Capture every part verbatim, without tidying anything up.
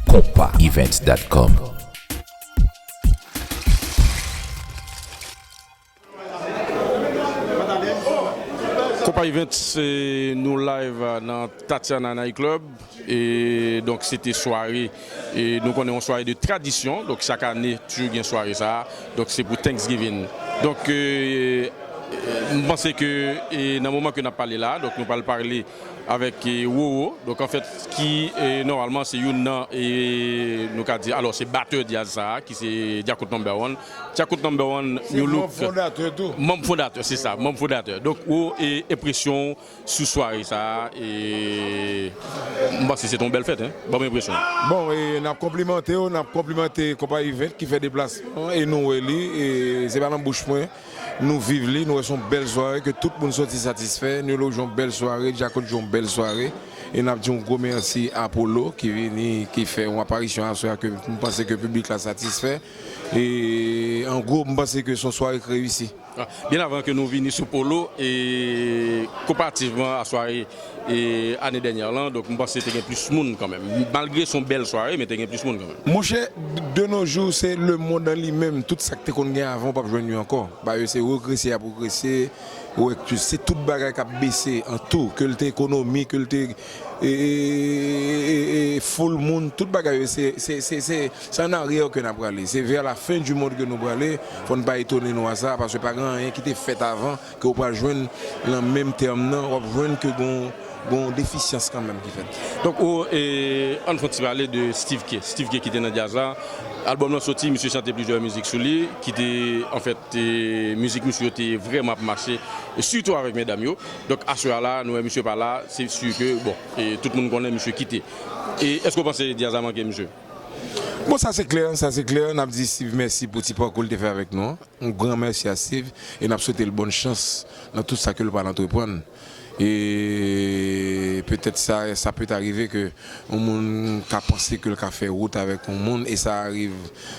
Konpa Events dot com. Konpa Events, eh, nou live, eh, nan Tatiana Night Club. E donk, se te sware, e nou konnen yon sware de tradisyon. Donk, chak ane, toujou gen sware sa a. Donk, se pou Thanksgiving. Donk, eh, eh, m panse ke, eh, nan moman ke n ap pale la, donk, nou pral pale avèk, eh, Roro. Donk, anfèt, ki, eh, nòmalman, se youn nan, eh, nou ka di, alò, se batè djaz sa a, ki se Djakout Number One. Djakout Number One, New Look. Manm fondatè tou. Manm fondatè, se sa, manm fondatè. Donk, Roro, eh, enpresyon sou sware sa a, e m panse se te yon bèl fèt, hein? Ban m enpresyon. Bon, e n ap konplimante w, n ap konplimante Konpa Event ki fè deplasman, e nou wè li, e se pa nan bouch mwen, nou viv li, nou wè se yon bèl sware, ke tout moun soti satisfè, New Look jwe yon bèl sware, Djakout jwe yon bèl sware, e n ap di yon gwo mèsi a Polo ki vini, ki fè yon aparisyon aswè a, ke m panse ke piblik la satisfè, e an gwo, m panse ke se yon sware k reyisi. Ah, byen avan ke nou vini sou Polo, e konparativman a sware, e ane dènyè lan, donk, m panse te gen plis moun kanmenm. Malgre se yon bèl sware, men te gen plis moun kanmenm. Monchè, de nos jours, se lemonn an li menm, tout sa k te konn gen avan, w p ap jwenn yo ankò. Ba yo se regrese y ap regrese, ou wè, se tout bagay k ap bese an tou, ke l te ekonomi, ke l te e, e, e, e, e, foul moun, tout bagay yo, se, se, se, se, se an aryè ke n ap prale. Se vers la fin du monde ke nou prale. Fò n pa etone nou a sa, paske pa gen anyen ki te fèt avan ke w pral jwenn nan menm tèm nan, w ap jwenn ke gon, gon defisyans kanmenm ki fèt. Donk, ou, e, ann fè yon ti pale de Steve K. Steve K ki te nan djaz la. Albòm lan soti, misye chante plizyè mizik sou li, ki te, anfèt, e, mizik misye yo te vrèman ap mache, e sitou avèk medam yo. Donk, aswè a la, nou wè misye pa la, se si ke, bon, e tout moun konnen misye kite. E èske w panse djaz la manke misye? Bon, sa se klè, sa se klè. N ap di Steve mèsi pou ti pakou l te fè avèk nou an. Yon gran mèsi a Steve e n ap swete l bòn chans nan tout sa ke l pral antreprann. E petèt sa, sa peut arriver ke yon moun ka panse ke l ka fè wout avèk yon moun, e sa arive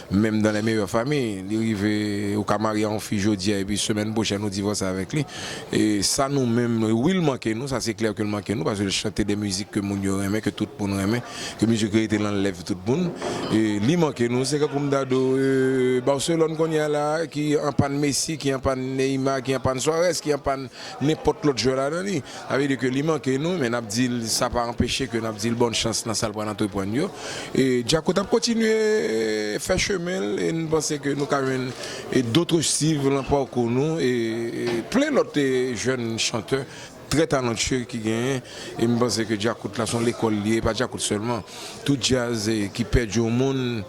menm dans les meilleures familles. Li rive, ou ka marye a yon fi jodi a, epi semèn pwochèn ou divòse avèk li. E sa nou menm, wi, l manke nou, sa se klè ke l manke nou, paske l chante de mizik ke moun yo renmen, ke tout moun renmen, ke mizik rete nan lèv tout moun. E li manke nou, se kankou m ta di w, e, Barcelone kounye a la, ki an pàn Messi, ki an pàn Neymar, ki an pàn Suarez, ki an pàn nenpòt lòt jwè ladan li. Sa vle di ke li manke nou, men n ap di l, sa pa anpeche ke n ap di l bòn chans nan sa l pral antreprann yo. E Djakout ap kontinye fè chemen l, e n panse ke nou ka jwenn, e, dòt Steve nan pakou nou, e, e plen lòt, e, jèn chantè trè talantye ki genyen, e m panse ke Djakout la se yon lekòl li ye, e pa Djakout sèlman. Tout djaz, e, ki pèdi yon moun,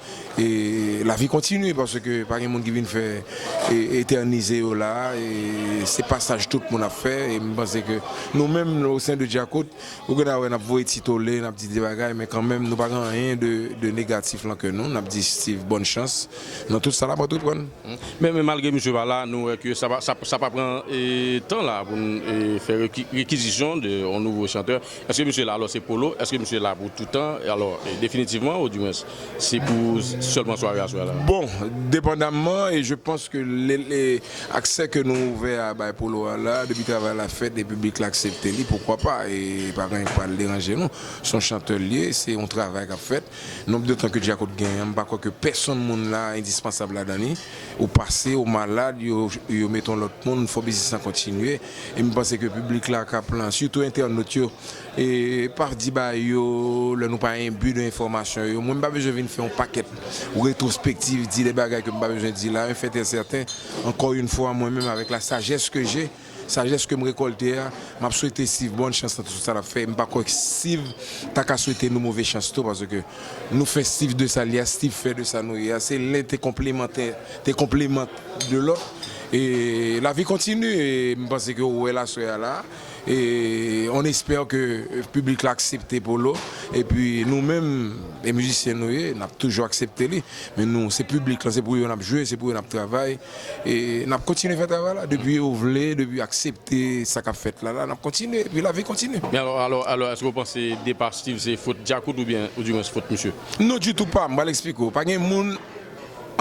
e lavi kontinye, paske pa gen moun ki vin fè, e, etènize yo la, e se pasaj tout moun ap fè, e m panse ke nou menm, o sen de Djakout, ou genlè wè n ap voye ti tole, n ap di de bagay, men kanmenm, nou pa gen anyen de, de negatif lan kè nou, n ap di Steve bòn chans nan tout sa l ap antreprann. Men, men malgre misye pa la, nou wè ke sa pa, sa, sa pa pran, e, tan la pou n, e, fè reki-, rekizisyon de yon nouvo chantè. Èske misye la, alò, se Polo? Èske misye la pou toutan? Alò, e, definitivman, ou dimwens, se pou sèlman sware aswè a la? Bon, depandamman, e je pense que le, le, aksè ke nou ouvè a bay Polo a la, depi travay la fèt e piblik la aksepte li, poukwa pa? E pa gen anyen k pral deranje nou. Se yon chantè l ye, se yon travay k ap fèt. Nonb de tan ke Djakout genyen an, m pa kwè ke pèsonn moun la endispansab ladan li. Ou pase, ou malad, yo, yo mete yon lòt moun, fò biznis lan kontinye. E m panse ke piblik la k ap lan, sitou entènot yo, e pa di bagay yo lè nou pa enbi de enfòmasyon yo. Mwen, m pa bezwen vin fè yon pakèt retwospektiv, di de bagay ke m pa bezwen di la. Un fait est certain, encore une fois, mwen menm, avec la sagesse que j'ai, sajès ke m rekòlte a, m ap swete Steve bòn chans nan tout sa l ap fè. M pa kwè Steve ta ka swete nou move chans tou, paske nou fè Steve de sa l ye a, Steve fè de sa nou ye a. Se len te konplemantè, te konpleman de lòt. E lavi kontinye, e m panse ke ou wè l aswè a la. E on espère que piblik la aksepte Polo. Epi nou menm, e mizisyen nou ye, n ap toujou aksepte li. Men nou, se piblik lan, se pou yo n ap jwe, se pou yo n ap travay. E n ap kontinye fè travay la. Depi yo vle, depi yo aksepte sa k ap fèt la, la, n ap kontinye. Epi lavi kontinye. Men alò, alò, alò, èske w panse depa Steve se fòt Djakout oubyen, oudimwens, fòt misye? Non, ditou pa. M pral eksplike w. Pa gen moun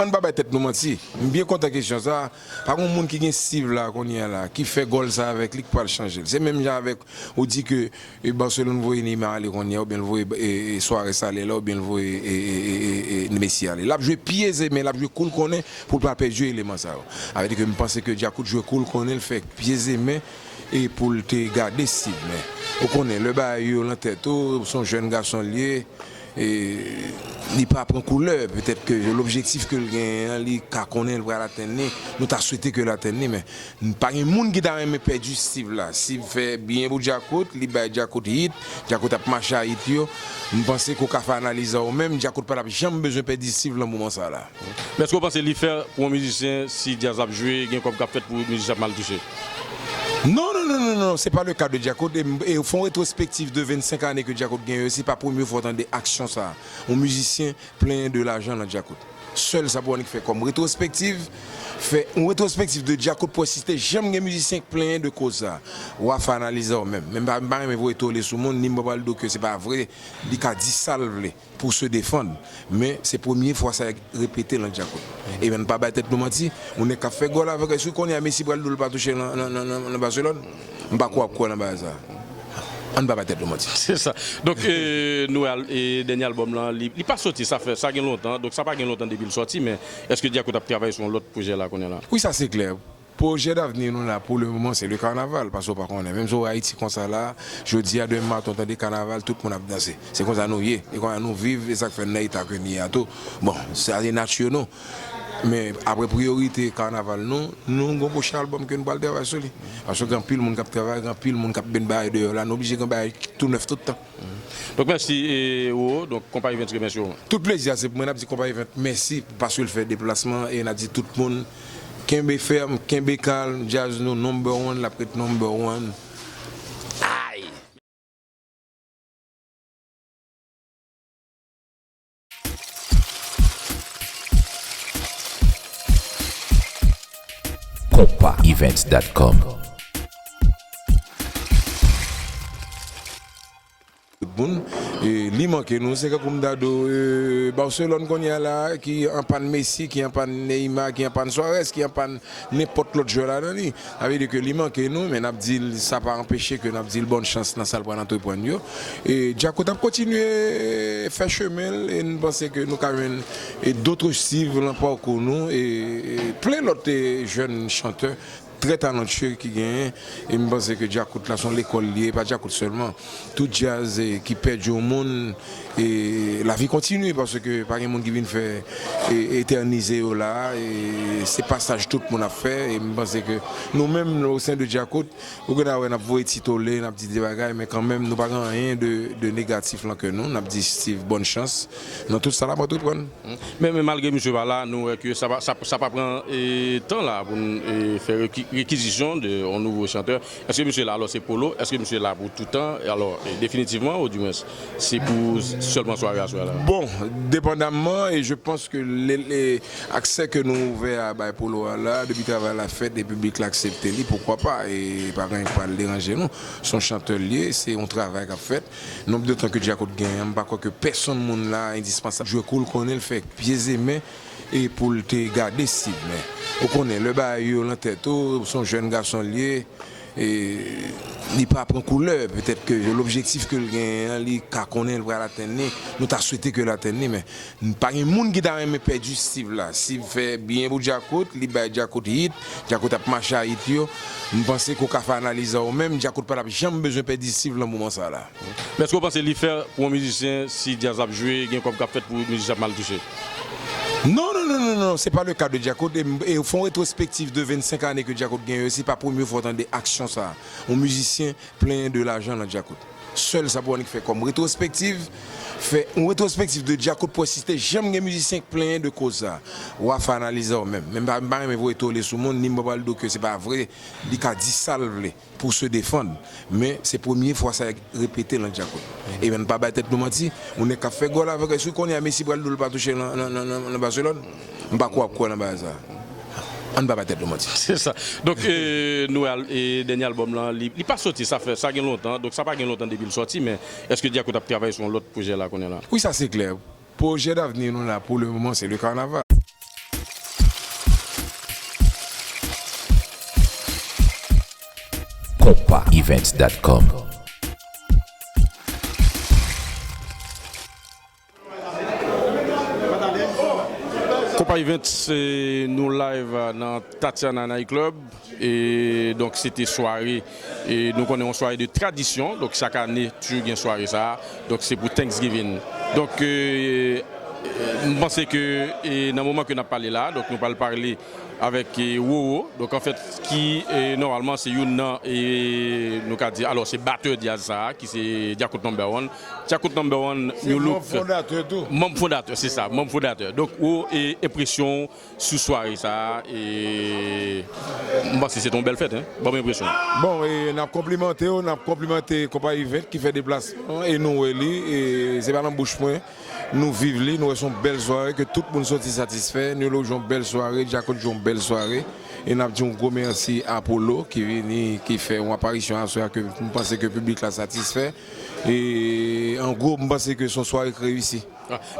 Ann pa bay tèt nou manti. M byen kontan kesyon sa. Pa gen moun ki gen Steve la kounye a la, ki fè gòl sa avèk li, ki pral chanje l. Se menm jan avèk ou di ke e, Barcelone voye Neymar ale kounye a, oubyen l voye e, e, Suarez ale la, oubyen l voye e, e, e, e, e, Messi ale. L ap jwe pye zemen, l ap jwe kou l konnen pou l pa pèdi eleman sa yo. Sa vle di ke m panse ke Djakout jwe kou l konnen, l fè pye zemen e pou l te gade Steve. Men ou konnen, lè bagay yo lan tèt ou, se yon jèn gason l ye, e, li pa pran koulè. Petèt ke lobjektif ke l genyen an, li ka konnen l pral atenn li. Nou ta swete ke l atenn li, men pa gen moun ki ta renmen pèdi Steve la. Steve fè byen pou Djakout, li bay Djakout hit, Djakout ap mache a hit yo. M panse ke w ka fè analiz an ou menm, Djakout pa t ap janm bezwen pèdi Steve lan moman sa la. Men èske w panse li fè pou yon mizisyen, si djaz ap jwe, gen kòb k ap fèt pou mizisyen ap mal touche? Non, non, non, non, non, se pa le ka de Djakout. E, e fè yon retwospektiv de vennsenk ane ke Djakout gen yo, se pa premye fwa w tande aksyon sa. Yon mizisyen plenyen de lajan nan Djakout. Sèl sa pou annik fè kòm retwospektiv, fè yon retwospektiv de Djakout pou wè si te janm gen mizisyen k plenyen de koz sa. W a fè analiz an ou menm. Men m pa, m pa renmen voye tole sou moun, ni m pa pral di w ke se pa vre, li ka di sa l vle pou se defann. Men se premye fwa sa repete lan Djakout. E men pa bay tèt nou manti, yon nèg k ap fè gòl avèk, èske w konnen a Messi pral di w l pa touche nan, nan, nan, nan, nan Barcelone? M pa kwè w ap kwè nan bagay sa. Ann pa bay tèt nou manti. Se sa. Donk, e, nou al, e, dènye albòm lan, li, li pa soti, sa fè, sa gen lontan, donk sa pa gen lontan depi l sòti, men èske Djakout ap travay sou yon lòt pwojè la kounye a la? Wi, sa se klè. Pwojè davni nou la pou le moman se le kanaval, paske w pa konnen. Menm si w Ayiti konsa la, jodi a, demen maten w tande kanaval, tout moun ap danse. Se konsa nou ye, e konsa nou viv, e sa k fè n nan eta ke n ye a tou. Bon, sa se nati nou. Men apre priyorite kanaval nou, nou gon pwochen albòm ke nou pral travay sou li. Paske gen anpil moun k ap travay, gen anpil moun k ap benn bagay deyò la, nou oblije gen bagay tou nèf tout tan. Donk mèsi, e, Roro. Donk Konpa Events remèsye w. Tout plezi a se pou mwen, n ap di Konpa Events mèsi paske l fè deplasman, e n ap di tout moun kenbe fèm, kenbe kalm, djaz nou number one, l ap ret number one. Ay! Konpa Events dot com. Tout moun, e, li manke nou. Se kankou m ta di w, e, Barcelone kounye a la, ki an pàn Messi, ki an pàn Neymar, ki an pàn Suarez, ki an pàn nenpòt lòt jwè ladan li. Sa vle di ke li manke nou, men n ap di l, sa pa anpeche ke n ap di l bòn chans nan sa l pral antreprann yo. E Djakout ap kontinye fè chemen l, e n panse ke nou ka jwenn, e, dòt Steve lan pakou nou, e, e plen lòt, e, jèn chantè trè talantye ki genyen, e m panse ke Djakout la se yon lekòl li ye, e pa Djakout sèlman. Tout djaz, e, ki pèdi yon moun, e lavi kontinye, paske pa gen moun ki vin fè, e, etènize yo la, e se pasaj tout moun ap fè, e m panse ke nou menm, o sen de Djakout, ou genlè wè n ap voye ti tole, n ap di de bagay, men kanmenm, nou pa gen anyen de, de negatif lan ke nou, n ap di Steve bòn chans nan tout sa l ap antreprann. Men, men malgre misye pa la, nou wè ke sa pa, sa, sa pa pran, e, tan la pou n, e, fè reki-, rekizisyon de yon nouvo chantè. Èske misye la, alò se Polo? Èske misye la pou toutan? Alò, e, definitivman, ou di mwens, se pou sèlman sware a swè la? Bon, depandamman, e je pense ke le, le, aksè ke nou ouvè a bay Polo a la, depi travay la fèt e piblik la aksepte li, poukwa pa? E pa gen anyen k pral deranje nou. Se yon chantè l ye, se yon travay k ap fèt. Nonb de tan ke Djakout genyen an, m pa kwè ke pèsonn moun la endispansab. Jwe kou l konnen l fè pye e men e pou l te gade Steve. Men ou konnen, lè bagay yo lan tèt ou, se yon jèn gason l ye, e li pa pran koulè. Petèt ke lobjektif ke l genyen an, li ka konnen l pral atenn li. Nou ta swete ke l atenn li, men pa gen moun ki ta renmen pèdi Steve la. Steve fè byen pou Djakout, li bay Djakout hit, Djakout ap mache a hit yo. M panse ke w ka fè analiz an ou menm, Djakout pa t ap janm bezwen pèdi Steve lan moman sa la. Men èske w panse li fè pou yon mizisyen, si djaz ap jwe, gen kòb k ap fèt pou mizisyen ap mal touche? Non, non, non, non, non, se pa le ka de Djakout. E, e fè yon retwospektiv de vennsenk ane ke Djakout gen yo, se pa premye fwa w tande aksyon sa. Yon mizisyen plenyen de lajan nan Djakout. Sèl sa pou annik fè kòm retwospektiv, fè yon retwospektiv de Djakout pou wè si te janm gen mizisyen k plenyen de koz sa. W a fè analiz an ou menm. Men m pa, m pa renmen voye tole sou moun, ni m pa pral di w ke se pa vre, li ka di sa l vle pou se defann. Men se premye fwa sa repete lan Djakout. E men pa bay tèt nou manti, yon nèg k ap fè gòl avèk, èske w konnen a Messi pral di w l pa touche nan, nan, nan, nan, nan Barcelone? M pa kwè w ap kwè nan bagay sa. Ann pa bay tèt nou manti. Se sa. Donk, e, nou al, e, dènye albòm lan, li, li pa soti, sa fè, sa gen lontan, donk sa pa gen lontan depi l sòti, men èske Djakout ap travay sou yon lòt pwojè la kounye a la? Wi, sa se klè. Pwojè davni nou la pou le moman se le kanaval. Compa Events dot com. Compa Events, se nou live nan Tatiana Night Club. E donk se te sware, e nou konnen yon sware de tradisyon, donk chak ane toujou gen sware sa. Donk se pou Thanksgiving. Donk e, e, m panse ke e, nan moman ke n ap pale la, donk nou pral pale avèk e, Roro, donk anfèt ki e, nòmalman se youn nan e, nou ka di, alò se batè djaz sa, ki se Djakout Number One. Djakout Number One, New Look. Manm fondatè tou. Manm fondatè, se sa, manm fondatè. Donk ou e, enpresyon sou sware sa a, e m panse se te yon bèl fèt, hein? Ban m enpresyon. Bon, e n ap konplimante yo, n ap konplimante Compa Events ki fè deplasman e nou wè li, e se pa nan bouch mwen, nou viv li, nou wè se yon bèl sware ke tout moun soti satisfè, New Look jwe yon bèl sware, Djakout jwe yon bèl sware, e n ap di yon gwo mèsi a Polo ki vini, ki fè yon aparisyon aswè a ke m panse ke piblik la satisfè, e an gwo m panse ke se yon sware k reyisi.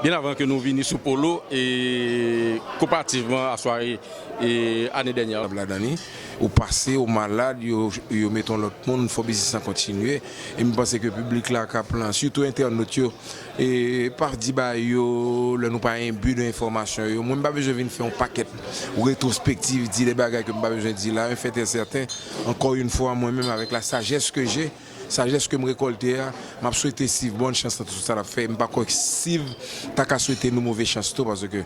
Byen avan ke nou vini sou Polo, e konparativman a sware e ane dènyè. Ladan li, ou pase, ou malad, yo, yo mete yon lòt moun, fò biznis lan kontinye. E m panse ke piblik la k ap lan, sitou entènot yo, e pa di bagay yo lè nou pa enbi de enfòmasyon yo. Mwen, m pa bezwen vin fè yon pakèt retwospektiv, di de bagay ke m pa bezwen di la. Yon fèt e sèten, ankò yon fwa, mwen menm, avèk la sajès ke je, sajès ke m rekòlte a, m ap swete Steve bòn chans nan tout sa l ap fè. M pa kwè Steve ta ka swete nou move chans tou, paske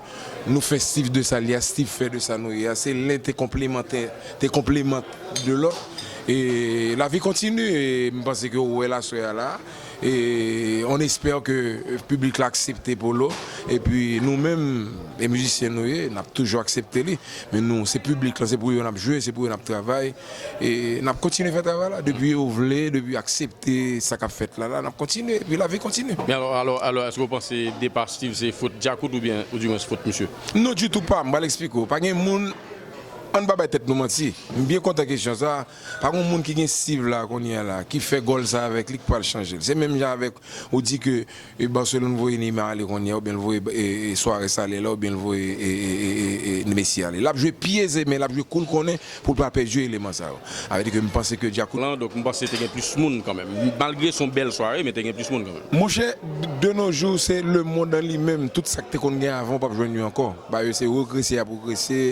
nou fè Steve de sa l ye a, Steve fè de sa nou ye a. Se len te konplemantè, te konpleman de lòt. E lavi kontini, e m panse ke ou wè l aswè a la. E on espè ke piblik la aksepte Polo. Epi nou menm, e mizisyen nou ye, n ap toujou aksepte li. Men nou, se piblik la, se pou yo n ap jwe, se pou yo n ap travay. E n ap kontinye fè travay la. Depi yo vle, depi yo aksepte sa k ap fèt la, la, n ap kontinye. Epi lavi kontinye. Men alò, alò, alò, èske w panse depa Steve se fot Djakout oubyen, oudimwens, fot misye? Non, ditou pa. M pral eksplike w. Pa gen moun, ann pa bay tèt nou manti. M byen kontan kesyon sa. Pa gen moun ki gen Steve la kounye a la, ki fè gòl sa avèk li, ki pral chanje l. Se menm jan avèk ou di ke e Barcelone voye Neymar ale kounye a, oubyen l voye e, e Suarez ale la, oubyen l voye e, e, e, e, e Messi ale. L ap jwe pye zeme, l ap jwe kou l konnen pou l pa pèdi eleman sa yo. Sa vle di ke m panse ke Djakout. Lan, donk, m panse te gen plis moun kanmenm. Malgre se yon bèl sware, men te gen plis moun kanmenm. Monchè, de nos jours, se lemonn an li menm. Tout sa k te konn gen avan, w p ap jwenn yo ankò. Ba yo se regrese y ap regrese.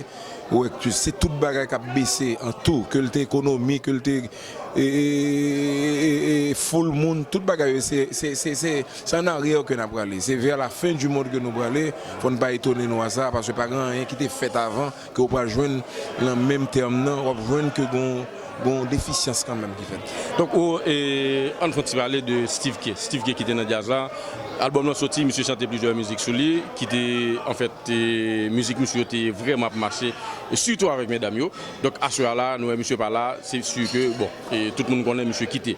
Ou wè, se tout bagay k ap bese an tou, ke l te ekonomi, ke l te e, e, e, e, e, foul moun, tout bagay yo, se, se, se, se, se an aryè ke n ap prale. Se vers la fin du monde ke nou prale. Fò n pa etone nou a sa, paske pa gen anyen ki te fèt avan ke w pral jwenn nan menm tèm nan, w ap jwenn ke gon, gon defisyans kanmenm ki fèt. Donk, ou, e, ann fè yon ti pale de Steve K. Steve K ki te nan djaz la. Albòm lan soti, misye chante plizyè mizik sou li, ki te, anfèt, e, mizik misye yo te vrèman ap mache, e sitou avèk medam yo. Donk, aswè a la, nou wè misye pa la, se si ke, bon, e tout moun konnen misye kite.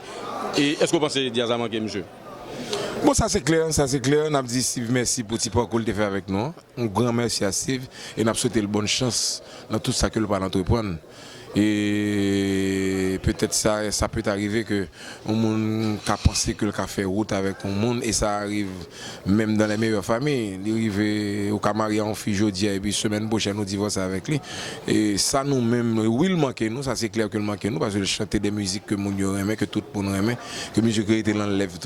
E èske w panse djaz la manke misye? Bon, sa se klè, sa se klè. N ap di Steve mèsi pou ti pakou l te fè avèk nou an. Yon gran mèsi a Steve e n ap swete l bòn chans nan tout sa ke l pral antreprann. E petèt sa, sa pèt arive ke yon moun ka panse ke l ka fè wout avèk yon moun, e sa arive menm dans les meilleures familles. Li rive, ou ka marye a yon fi jodi a, epi semèn pwochèn ou divòse avèk li. E sa nou menm, wi, l manke nou, sa se klè ke l manke nou, paske l chante de mizik ke moun yo renmen, ke tout moun renmen, ke mizik yo rete nan lèv